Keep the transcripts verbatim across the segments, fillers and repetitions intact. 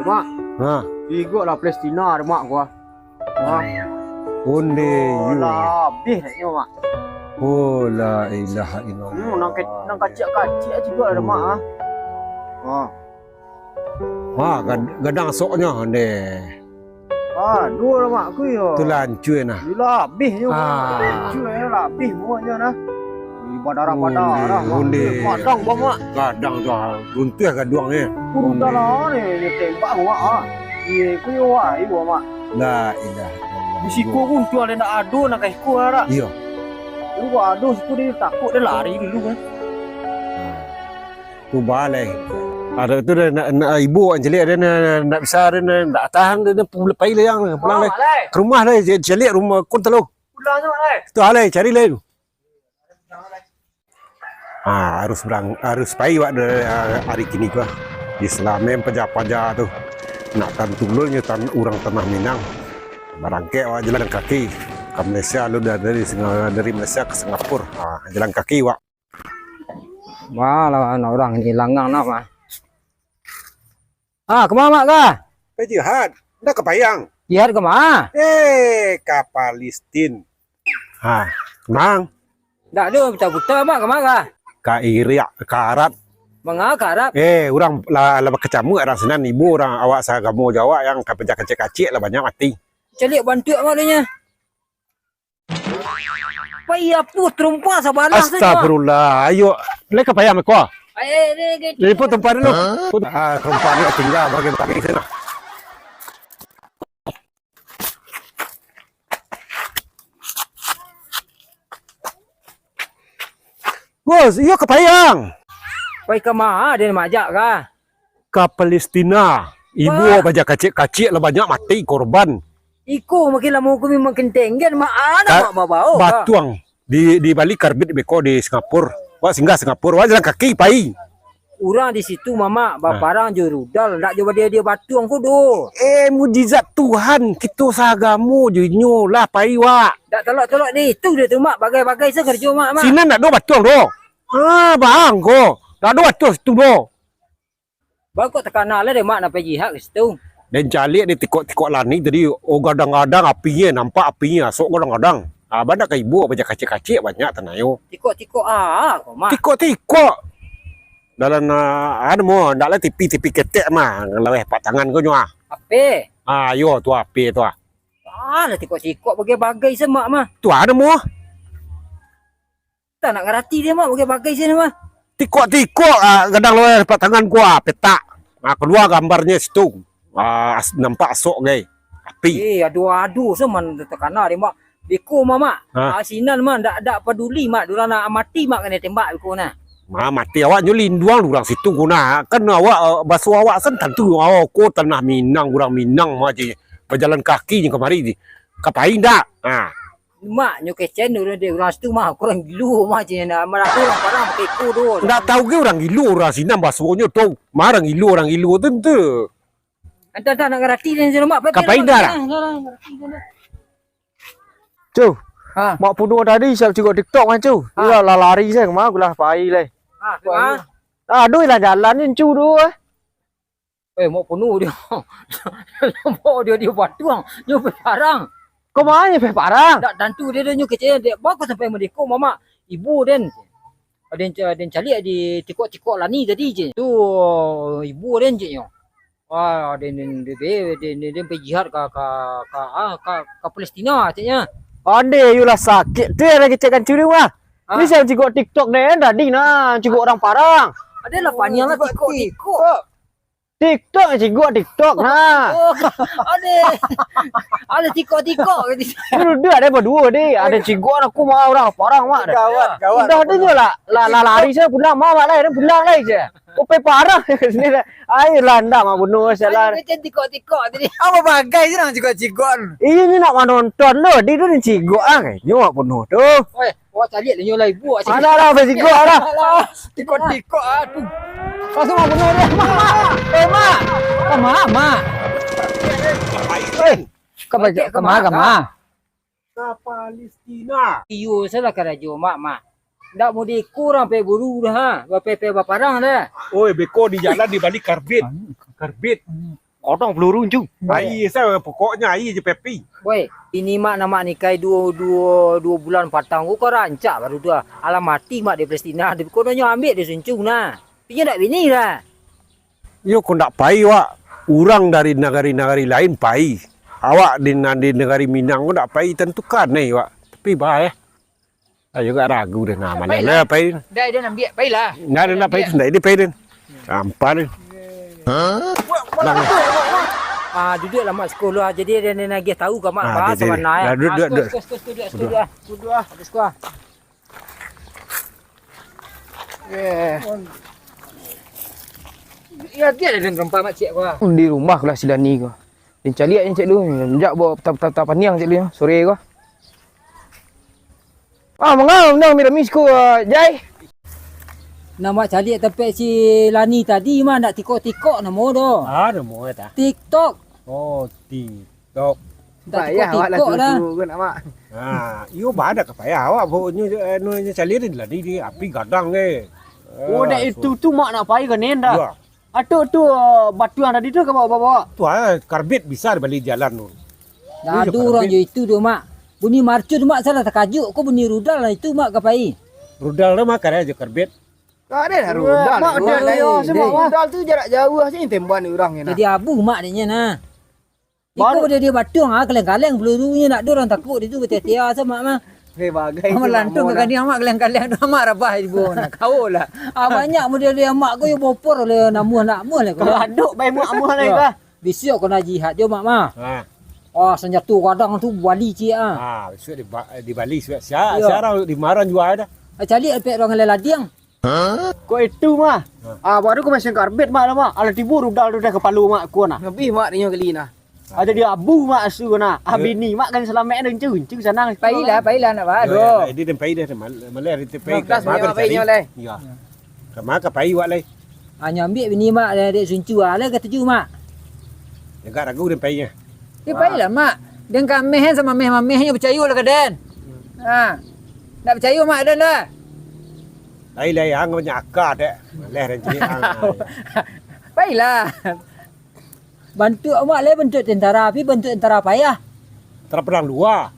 Mak, ha, iko lah Palestina ado, Mak, ko. Mak. Onde, oh, yo. Lah abih dak nyo, Mak. Oh, la ilaha illallah. Hmm, nan ke-, nan kaciak-kaciak juo ado, Mak, ah. Ha. Ha, gad-, gadang asoknyo, onde. Ah, duo lah, Mak, ku yo. Tu lah ancua nah. Yo lah abih nyo, Mak. Ah. Ancua yo lah abih muanyo nah. Ih, badarah-badarah, Mak. Onde. Gadang, Mak. Gadang tu, ah, runtuah gaduang ni. Runtuah lah ni, ni tembak, Mak, ah. Iyo, ku yo, wah, iyo, Mak. La ilaha illallah. Di siko runtuah lah, ndak ado nak ka siko lah. Iyo. Iyo, wah, ado siko, dia takut, dia lari dulu kan. Tu balai. Ada tu dah nak, nak ibu awak caliak dia nak, nak bisa dia nak, nak tahan dia, dia pu-, pai lah yang pulang lah. Ka rumah lah, caliak rumah kun talo. Pulang tu, Mak, lai. Tu alai cari lai. Ha, harus berang-, harus pai wak dari, ah, hari kini ko. Di Selamen paja-paja tu. Nak tantu lo nyo tan-, urang tanah Minang. Barangkek wak jalan kaki. Ka Malaysia lo dari, dari Singa-, dari Malaysia ka Singapura. Ha, jalan kaki wak. Malah anak urang ni langang nak mah. Ah, kama, Mak, ka? Ka jihad, ndak ka Payang. Jihad kama? Eh, ka Palestin. Ha, Mang. Ndak ado buta-buta, Mak, kama ka? Ka Irak, ka Arab. Manga ka Arab? Eh, urang lah, lah bakacamuak urang sinan, ibo urang awak saagamo jo awak, yang ka paja kacik-kacik lah banyak mati. Caliak bantuak, Mak, dia nya. Pai apo tarumpa sabalah sajo. Astagfirullah. Ayo, lai ka Payang ko? Ayo, ni, ni. Liput tumpa dulu. Ah, tumpa ni tingga bagi-bagi sana. Bos, iyo ka Payang. Pai ka ma den majak ka? Ka Palestina. Ibo paja kacik-kacik lah banyak mati korban. Iko makin lamo ko makin tenggen, mak, anak mak babao ka. Batuang di, di Bali karbit beko di Singapura. Wak singgah Singapura, wak jalan kaki pai. Urang di situ, mamak, baparang jo rudal, ndak jo badia-dia batuang ko doh. Eh, mujizat Tuhan, kito saagamo jo inyo lah pai, wak. Ndak tolak-tolak di itu dia tu, mak, bagai-bagai sa karajo, mak, mak. Sinan ndak ado batuang doh. Ha, bang ko. Ndak ado batuang situ doh. Bang kok takana lah deh, mak, nak pai jihad ka situ. Den caliak di tikok-tikok lani tadi, oh, gadang-gadang apinyo, nampak apinyo, asok gadang-gadang. Ah, bana ka ibo, paja kacik-kacik banyak tanayo. Tikok-tikok ah, ko, mak. Tikok-tikok. Dalam, ah, anu mo, ndak lah tipi-tipi ketek mah, laweh apak tangan ko nyo ah. Ape? Ah, yo tu ape tu ah. Ah, lah tikok-tikok bagai-bagai sa, mak, mah. Tu anu mo. Tak nak ngarati dia, mak, bagai-bagai sa mah. Tikok-tikok, ah, gadang laweh apak tangan ko ah, petak. Ah, kalua gambarnyo situ. Ah, as-, nampak asok gai. Api. Eh, ado-ado sa mah takana deh, mak. Beko mah, mak. Ha. Ah, sinan mah, ndak, ndak paduli, mak. Durang nak mati, mak, kanai tembak beko nah. Ma-, mati awak nyo linduang urang situ ko nah. Kan awak, eh, baso awak san tantu, oh, ko tanah Minang, urang Minang mah je. Bajalan kaki nyo kamari. Ka pai ndak? Ha. Mak, nyo kecen urang dek urang situ mah, urang gilo mah je nah. Marapo urang parang pakai iko doh. Ndak tau ge urang gilo urang sinan basonyo tu. Mah urang gilo, urang gilo tu, tu. Antah-antah nak ngarati den sinan, mak. Ka pai ndak? Cu. Ha. Mak punuh tadi siap cikok TikTok mah, Cu. Ha. Iyo lah lari se, kama lah pai lai. Ha, kama? Aduh, lah jalan ni, Cu, doh, eh. Eh, mak punuh dia. Mak dia, dia batuang, dia pai parang. Kama nyo pai parang? Ndak tantu dia, dia nyo kecek dia. Bako sampai madeko, mamak. Ibo den. Den, den caliak di tikok-tikok lani tadi je. Tu, ibo den je nyo. Ah, den, den, den, den, den, den pai jihad ka, ka, ka, ah, ka, ka Palestina, ceknya. Ande, yo lah sakik. Tu yang lagi cek kancuri mah. Ah. Ni saya cikok TikTok den tadi nah, cikok urang parang. Ado lah paniang lah tikok-tikok. TikTok, cikok TikTok nah. Oh, ado. Ado tikok-tikok. Ni duduak ado baduo, deh. Ado cikok aku mah urang parang mah. Gawat, gawat. Udah tu je lah. Lah, lah lari saya pulang mah, mak lai, pulang lai je. Ko pai parang sini dah. Ai, lah ndak mak bunuh salah. Ai, macam tikok-tikok tadi. Apa bagai je nang cikok-cikok? Iyo, ni nak manonton lo. Di tu ni cikok ah. Nyo mak bunuh tu. Oi, awak caliak lah nyo lah ibu awak caliak. Alah lah, pai cikok lah. Alah, tikok-tikok ah tu. Langsung mak bunuh dia. Mak, mak. Eh, mak. Ka ma, mak? Eh, ka ma, ka ma? Ka Palestina. Iyo, salah karajo, mak, mak. Ndak mode iko urang pai buru dah, ha. Bape-pe baparang dah. Oi, beko di jalan di bali karbit. Karbit. Potong peluru, Cun. Aia sa, pokoknyo aia je pepi. Woi, ini mak nak mak nikai duo, duo, duo bulan patang ko, ko rancak baru tu ah. Alah mati mak di Palestina, tapi ko nyo ambiak di Suncung nah. Tapi nyo dak bini dah. Iyo, ko ndak pai, wak. Urang dari nagari-nagari lain pai. Awak di, nan di nagari Minang ko ndak pai, tantukan ai, wak. Tapi bah, eh. Ayo gak ragu deh, nah, maleh lah pai. Dah, dia ambiak, pailah. Ndak ada nak pai, ndak ada pai deh. Sampah deh. Bang. Ah, duduk lah mak sekolah, jadi dia nak nagih tahu ka mak. Ah, bah, dia, dia. Sabanai. Dah, duduk, ah, duduk, sekolah, duduk. Sekolah, sekolah, duduk, ah. Duduk, ah. Habis sekolah. Eh. Ya, dia ada dalam tempat mak cik ko. Di rumah ko lah si Lani ko. Dia caliak je cek lu. Jak bawa peta-, peta-, peta paniang cek lu, sore ko. Ah, manga undang Miramis ko, ah, Jai? Nak mak caliak tampek si Lani tadi mah, nak tikok-tikok namo doh. Ah, namo eh, tah? TikTok. Oh, TikTok. Ndak payah awak lah tikok-tikok tu, dah. Tu kan, Mak. Ha, iyo, badak ka payah awak, pokoknyo, anu, nyo caliak ni lah, di, di api gadang ke. Oh, dek itu tu, Mak, nak pai ka nen dah. Iyo. Atok tu, eh, batuang tadi tu ka bawa-bawa. Tu, ah, karbit bisa dibali jalan tu. Dah ado urang jo itu tu, Mak. Bunyi marcun, Mak, salah takajuak ko bunyi rudal lah itu, Mak, ka pai. Rudal tu, Mak, kadai jo karbit. Kadai lah rudal. Mak, rudal tu jarak jauh, sini tembakan urang ni nah. Jadi abu, Mak, dek nyo nah. Iko baru dia, dia batuang, ah, kaleng-kaleng pelurunyo, nak ado urang takuik di tu, batia-tia sa, Mak, mah. Hei, bagai tu, Mak, melantung ka kadiang, Mak, kaleng-kaleng tu, Mak, rabah ibu, nah, kau lah. Ah, banyak model dia, Mak, ko yo bopor oleh namuah nak muah lah, ko. Aduk bai muah-muah lah, yo. Bisuak ko nak jihad jo, Mak, mah. Ha. Ah, sanjato gadang tu bali ciek, ah. Ah, bisuak di ba-, di Bali, sia, sia, sia urang di Maran jua dah. Ah, caliak pek urang ladiang. Kok itu, mah? Ha. Ah, baru ko mesin karbit, Mak, lah, Mak. Alah tibo rudal tu dah kapalo, Mak, ko nah. Habih, Mak, dinyo kali nah. Ah, jadi abu, Mak, asu ko nah. Ah, bini, Mak, kan salamek dah, uncu, uncu sanang. Pailah, pailah, nak ba-, yo, yo, aduh. Yo, yo, pai dah, mal-, maleh hari tu pai. Ka ma ka cari? Maleh. Yo. Ka ma ka pai wak lai? Ah, nyo ambiak bini, Mak, dek Suncu, ah, lai katuju, Mak. Agak ragu den pai nyo. Yo, pailah, Mak. Den ka ameh, samameh-mamehnyo, picayo lah ka den. Ha. Ndak picayo, Mak, den dah. Lai, lai, ang banyak aka, dek. Maleh den cari ang. Pailah. Bantuak awak lai bantuak tentara, tapi bantuak tentara payah. Tentara perang lua.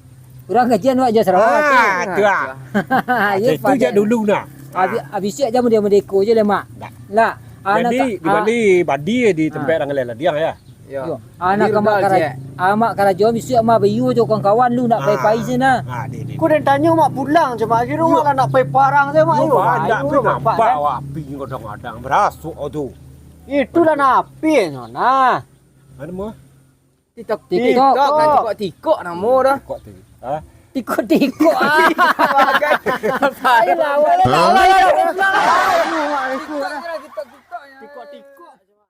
Urang gajian awak jo Sarawak tu. Ah, tu ah. Yo, itu jak dulu nah. Abih, abih siap jamu dia merdeka je lah, Mak. Ndak. Lah. Jadi, di Bali, badi di tempat urang ladiang, yo. Yo. Yo. Anak ka mak kara-, amak karajo, bisuak amak bayo jo kawan-kawan lu nak pai-pai se nah. Ah, di, di. Ko den tanyo mak pulang, cuma kiro mak lah nak pai parang se, Mak. Yo, yo, banyak pai nampak awak api kadang-kadang, barasuk tu. Itulah nah api nyo nah. Anu mah? TikTok. TikTok. TikTok, nah, tikok-tikok namo dah. Tikok tu. Ha? Tikok-tikok, ah. Bagai. Ayolah, awak dah tahu lah, yo.